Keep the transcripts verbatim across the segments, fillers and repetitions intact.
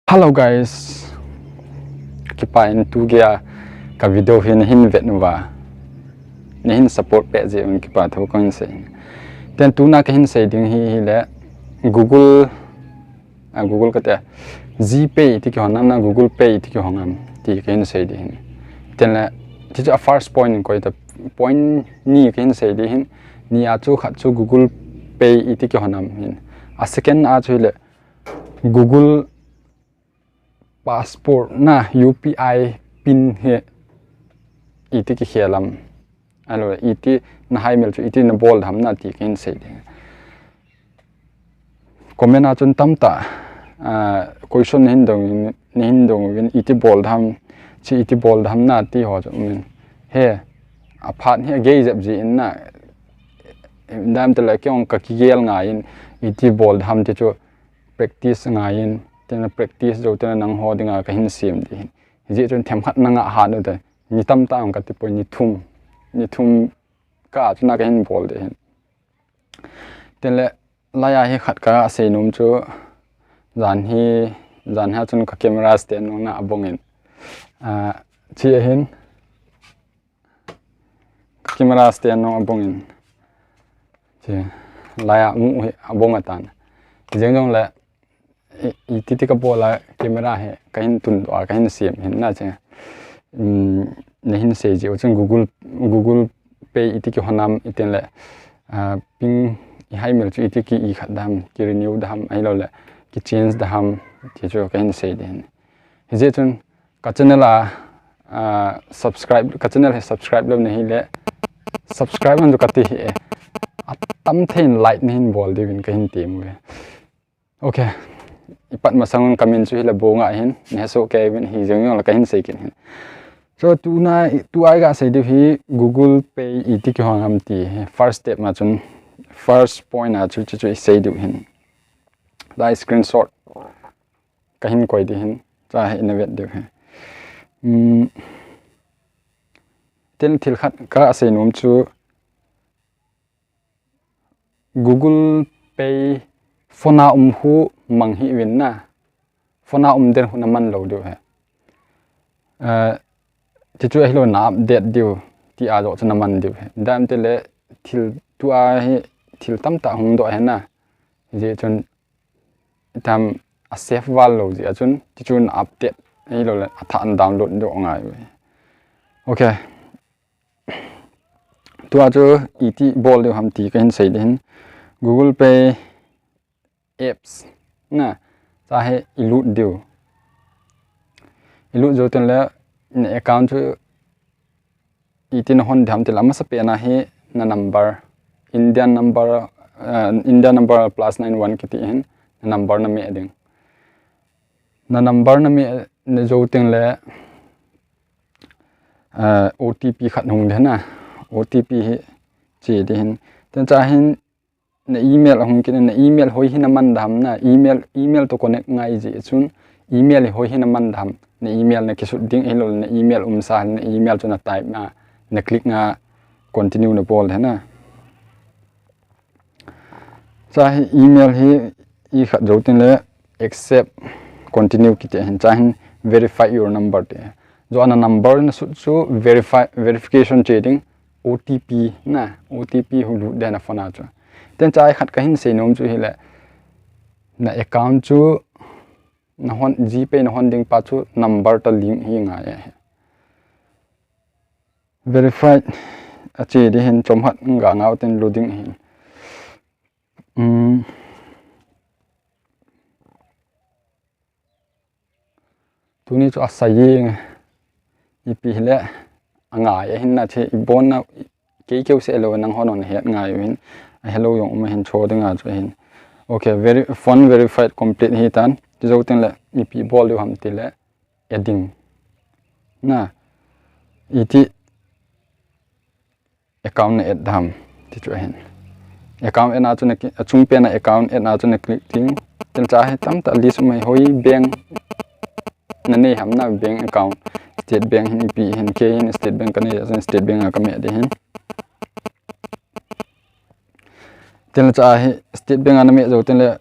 Hello guys, kipah in tu geiya ka video hi nahin vet uva, nahin support peh jeh un kipah thu kahin sei. Tin tuna kahin sei ding hi, hile Google, a, Google kati a, GPay ti kihon nam na Google Pay ti kihon nam ti kahin sei ding hin. Tin le, ti chu a first point in koi ta, point ni kahin sei ding hin. Ni a chu khat chu Google Pay ti kihon nam hin. A second a chu hile Google Passbook na U P I pin hi iti kikhel ham, ahilou le iti na haimil chu iti na bol ham na ti kahin sei ding. Comment a chun tamtah, ah, question nahin dong, nahin dong uvin iti bol ham, chi iti bol ham na ti ho chu min. He, aphat hi agei jep ji in na, dam te le kei jong ka kigel ngai in iti bol ham ti chu practice ngai in, tin le practice jou tin le nangho dinga kahin sem ding hin. Hijeh chun themkhat na ngah hat u te, ni tamtah jong kati poi, ni thum, ni thum kah chu na kahin bol ding hin. Tin le, laiya hi khat kasei nom chu, jan hi, jan hi chun ka camera stand jong na abong in. Ah, chi ahin, camera stand jong abong in. Chi, laiya mu hi abong atan. Jeng jong le, i, iti ti ka bol a camera hi kahin tun doh a kahin sem hin na chi. Um, nahin sei ji u chun Google, Google Pay iti kihon nam itin le, ah, pin i haimil chu iti ki i khat dam, ki renew dam, ahilou le ki change dam, ti chu kahin sei ding hin. Hijeh chun ka channel a, ah, subscribe, ka channel hi subscribe lou nahi le, subscribe man chu kati hi e. Atam thei in like nahin bol diuvin kahin tem uve. Ok. Ipat masang un comment chu hile bol nga hin, nahe soh kei uvin, hijeng jong le kahin sei kit hin. So, tuna, tua i kasei diu hi Google Pay iti kihon ham ti hi. First step ma chun, first point a chu, chu, chu i sei diu hin. Lai screenshot kahin koi ding hin, cha hi ina vet diu hi. Um, tin thil khat kasei nom chu Google Pay phone a um hu mang hih uvin na. Phone a um den hu na man lou diu hi. Eh, ti chu ahilou na update diu, ti a joh chu na man diu hi. Dam te le thil tua hi thil tamtah hung doh hi na. Hijeh chun tam a save val lou jeh a chun, ti chun update ahilou le athah in download doh ngai uve. Ok. Tua chu iti bol diu ham ti kahin sei ding hin. Google Pay apps na, cha hi i lut diu. I lut jou tin le na account chu iti na hon ding ham ti le, amasa pen a hi na number, Indian number, eh, Indian number plus nine one kiti hin, na number na meh ding. Na number na meh jou tin le, eh, O T P khat hung ding na, O T P hi che ding hin. Tin cha hin na email ahung kit in, na email hoi hi na man dam na, email, email to connect ngai jeh chun, email hoi hi na man dam, na email na kisut ding ahilou le, na email umsa le, na email chu na type na, na click na, continue na bol ding na. Cha hi email hi i khat jou tin le accept, continue kiti hin, cha hin verify your number ti. Jou a na number na sut chu verify, verification che ding, O T P na, O T P hu lut ding na phone a chu. Tin cha hi khat kahin sei nom chu hile, na account chu na hon, GPay na hon ding pa chu number toh link hi ngai ahi. Verify a che ding hin chomkhat ga ngau tin loading hin. Um, tuni chu asai jeng e. Ipi hile angai ahin na che, ibon na kei keu se lou nangho na het ngai uvin. Ahelou jong um ahin cho ding a chu hin. Ok, veri-, phone verified complete hi tan. Ti jou tin le ipi bol diu ham ti le adding. Na, iti account na add dam ti chu ahin. Account add na chu na ki-, achung pen a account add na chu na click ding. Tin cha hi tamtah list um ahi, hoi bank na nei ham na bank account. State Bank hin ipi hin, kei hin State Bank ka nei, State Bank a ka meh ding hin. Tin le cha hi State Bank a na meh jou tin le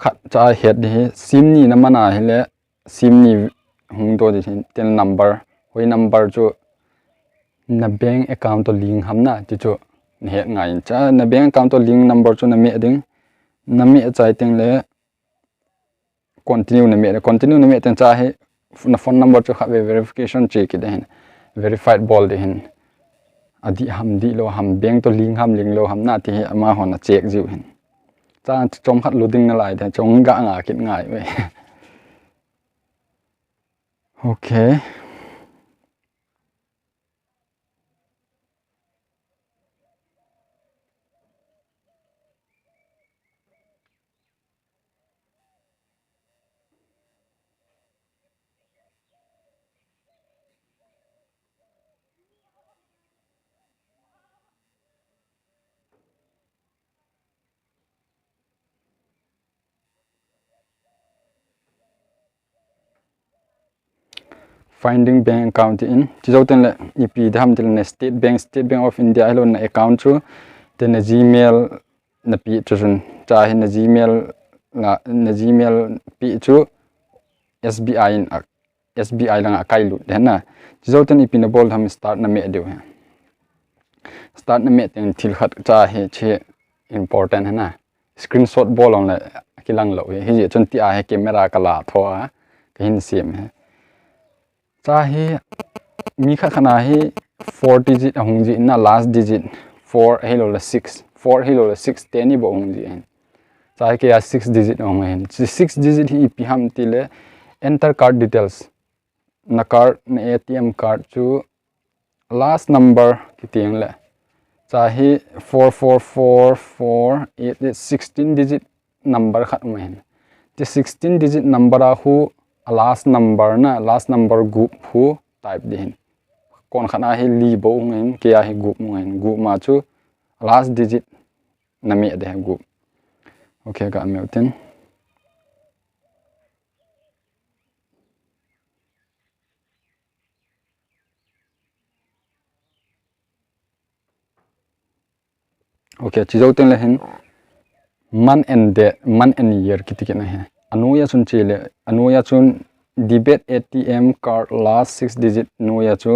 khat cha het ding ahi, sim ni na man ahile, sim ni hung doh ding ahi, tin number, hoi number chu na bank account to link ham na, ti chu na het ngai in. Cha na bank account to link number chu na meh ding, na meh chai teng le continue na meh, continue na meh teng cha hi na phone number chu khat ve verification che kit ding ahin, verified bol ding ahin. Adih ham, dih lou ham, bank to link ham, link lou ham na ti hi amahon a check jiu ahin. Cha chomkhat loading na lai ding, chong ga nga kit ngai ve. Okay. Finding bank account ti in, chi jou teng le ipi ding ham ti le na State Bank, State Bank of India ahilou na account chu, te na Gmail na pi chu chun, cha hi na Gmail la, na Gmail pi chu S B I in a, S B I langa kai lut ding ahi na. Chi jou teng ipi na bol ding ham, start na meh diu ahi. Start na meh teng thil khat cha hi chi important ahi na. Screenshot bol ong le kilang lou ahi. Hijeh chun tia hi camera ka la tho a, ka hin sem ahi. Cha hi mi khat khat na hi four digit ahung ji na, last digit four ahilou le six, four ahilou le six teni bou ahung ji ahi. Cha hi kei a six digit ahung ahi. Chi six digit hi ipi ham ti le, enter card details. Na card, na A T M card chu last number kiti ong le. Cha hi four four four four eight eight, sixteen digit number khat um ahi. Ti sixteen digit number a khu a last number na, last number gup khu type ding ahi. Kon khat a hi li bou um ahi, kei a hi gup um ahi. Gup ma chu last digit na meh ding ahi, gup. Okay, ka meh u tin. Okay, chi jou teng le hin month and day, month and year kiti kit na ahi. Anoiya chun chi le, anoiya chun debit A T M card last six digit noiya chu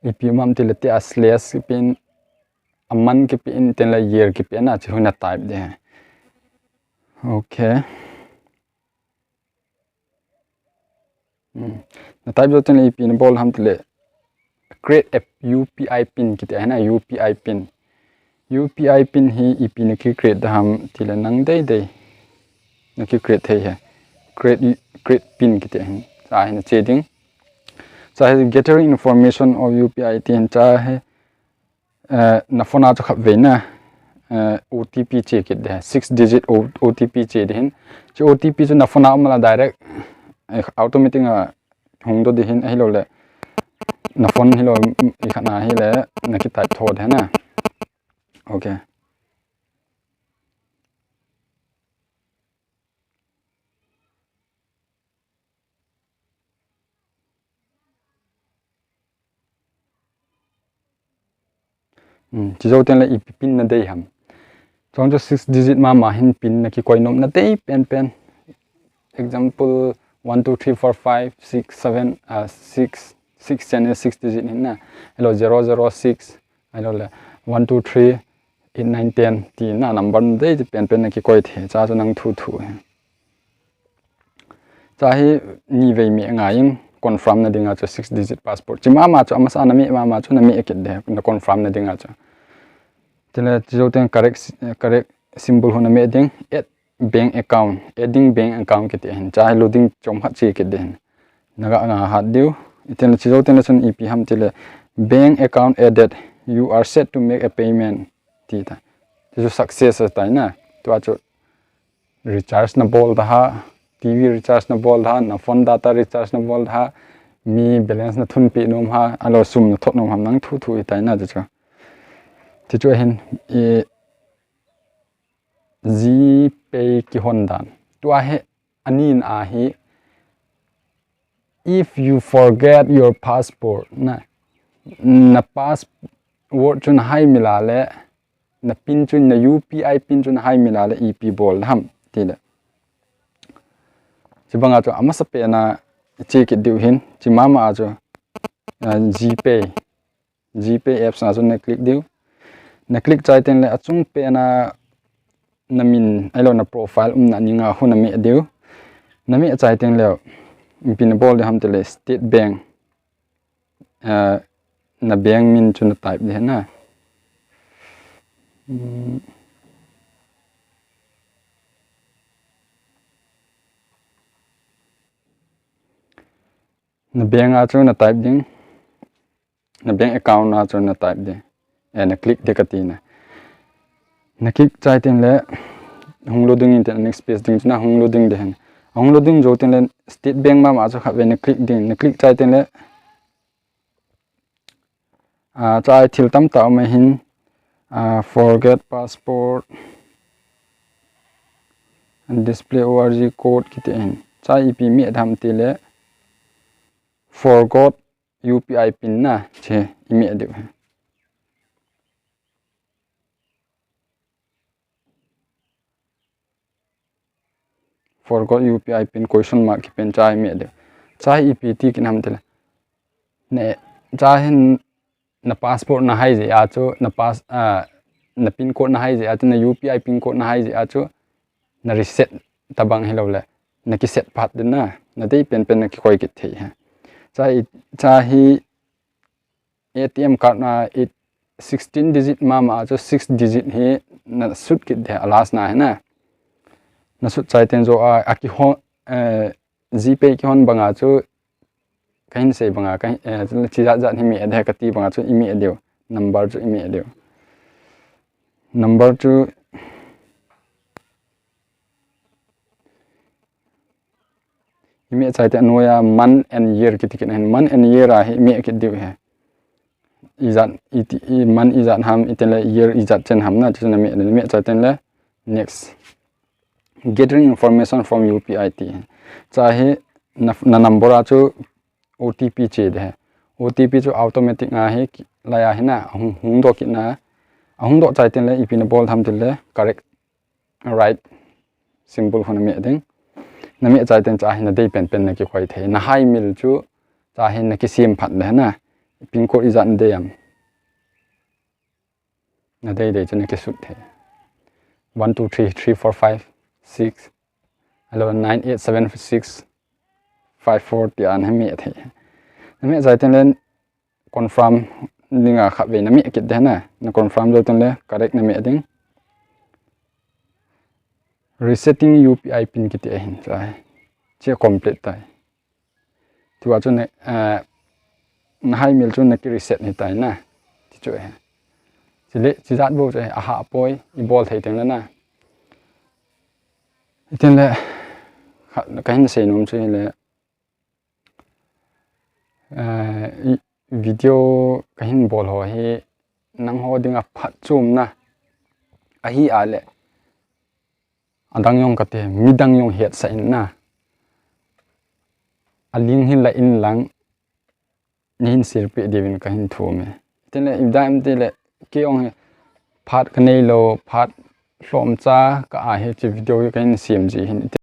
ipi um ham ti le tia slash pin, a month kipe in, teng le year kipe na, chi khu na type ding ahi. Okay. Hmm. Na type jou teng le ipi na bol ham ti le create a U P I pin kiti ahi na, U P I pin. U P I pin hi ipi na ki create ding ham ti le nang dei dei na ki create thei ahi. Create, create pin kiti ahi. Cha hi na che ding. Cha hi gathering information of U P I ti ahi, cha hi eh, na phone a chu khat vei na, eh, O T P che kit ding ahi, six digit O-, O T P che ding ahi. Chu O T P chu na phone a um le direct, eh, automatic a hung doh ding ahi, ahilou le na phone hilou, mm, i khat na hi le na ki type tho ding ahi na. Okay. Hmm, chi jou teng le ipi pin na dei ham. Chong chu six digit mama hin pin na ki koi nom na dei pen pen. Example, one, two, three, four, five, six, seven, ah, six, six channel, six digit ahi na. Ahilou zero zero six, ahilou le one, two, three, eight, nine, ten ti na number dei pen pen na ki koi thei, cha chu nang thu thu ahi. Cha hi ni vei meh ngai in, confirm na ding a chu six digit password. Chi mama chu amasa na meh mama chu na meh kit ding ahi, na confirm na ding a chu. Ti le chi jou teng correct s-, correct symbol khu na meh ding, add bank account, adding bank account kiti ahi. Cha hi loading chomkhat che kit ding ahi. Na ga nga hat diu. Ti le chi jou teng le chun ipi ham ti le, bank account added, you are set to make a payment ti ta. Ti chu success ahi tai na. Tua chu recharge na bol ding ham, T V recharge na bol ding ham, na phone data recharge na bol ding ham, mi balance na thun peh nom ham, ahilou sum na thot nom ham, nang thu thu ahi tai na ti chu. Ti chu ahin, i, GPay kihon dan. Tua hi, ani na ahi, if you forget your password na, na password chu na hai mila le, na pin chu, na U P I pin chu na hai mila le ipi bol ding ham. tile. Chibanga chu amasapen a che kit diu hin, chimama a chu, ah, GPay, GPay apps a chu na click diu. Na click chai tengle achung pen a namin, ahilou na profile umna ninga hu nameh diu. Nameh chai tengle, ipi nabol diu ham tile State Bank. Ah, na bank min chu na type ding ahi na. Hmm. Na bank a chu na type ding. Na bank account a chu na type ding. Eh, na click ding kati na. Na click chai tengle, hung loading inte, next page ding chu na hung loading ding ahi. Hung loading jou tengle, State Bank mama chu khatvei na click ding. Na click chai tengle, ah, chai thil tamtah um ahin, ah, forgot password, and display O R G code kiti ahin. Chai ipi meh ding ham tile, forgot U P I pin na, che, imeh diu ahi. Forgot U P I pin question mark kipen chai meh diu. Chai ipi ti kit ham tile. Ne, chai hin na password na hai jeh a chu, na pass, ah, na pin code na hai jeh a chu, na U P I pin code na hai jeh a chu, na reset tabang hilou le, na kiset phat ding na, na dei penpen na kikoi kit thei ahi. Chai, chai hi A T M card na it sixteen digit mama a chu six digit hi na sut kit ding a last na ahi na. Na sut chai teng jou a, a kihon, eh, GPay kihon banga chu kahin sei banga, kahin, eh, chijat jat hi meh ding ahi kati banga chu imeh diu. Number chu imeh diu. Number chu imeh chai teng anoiya month and year kiti kit ahin, month and year a hi imeh kit diu ahi. Ijat, iti, i month ijat ham, itile year ijat chen ham na, chu na meh, meh chai tengle next. Gathering information from U P I ti ahi. Chai hi na, na number a chu O T P che ding ahi. O T P chu automatic a hi ki, lai a hi na, ahung, hung doh kit na, ahung doh chai tengle, ipi nabol ding ham tile, correct, right symbol hu nameh ding. Nameh chai teng chai hi na dei penpen na kikoi thei. Na haimil chu chai hi na kisem phat ding ahi na. Pin code ijat na dei ham. Na dei dei chu na kisut thei. One, two, three, three, four, five, six, ahilou nine, eight, seven, six, five, four tia na meh thei. Na meh chai tengle confirm dinga khatvei na meh kit ding ahi na. Na confirm jou tengle correct na meh ding. Resetting U P I pin kiti ahin chai. Che complete tai. Tua chu na, eh, na haimil chu na ki reset hitai na. Ti chu ahi. Chule, chijat bou chu ahi, ahahpoi, ibol thei tengle na. Hitengle, kha, kahin sei nom chu hile, eh, i, video kahin bol ho hi, nangho dinga phatchomna ahi a le, adang jong kati, midang jong hetsah in na. Aling hin la in lang, neihin share peh diuvin kahin thum e. Tengle, ipi dam tile, kei jong hi, phat kanei lou, phat lhomcha ka ahi, hiche video hi kahin sem ji ahin.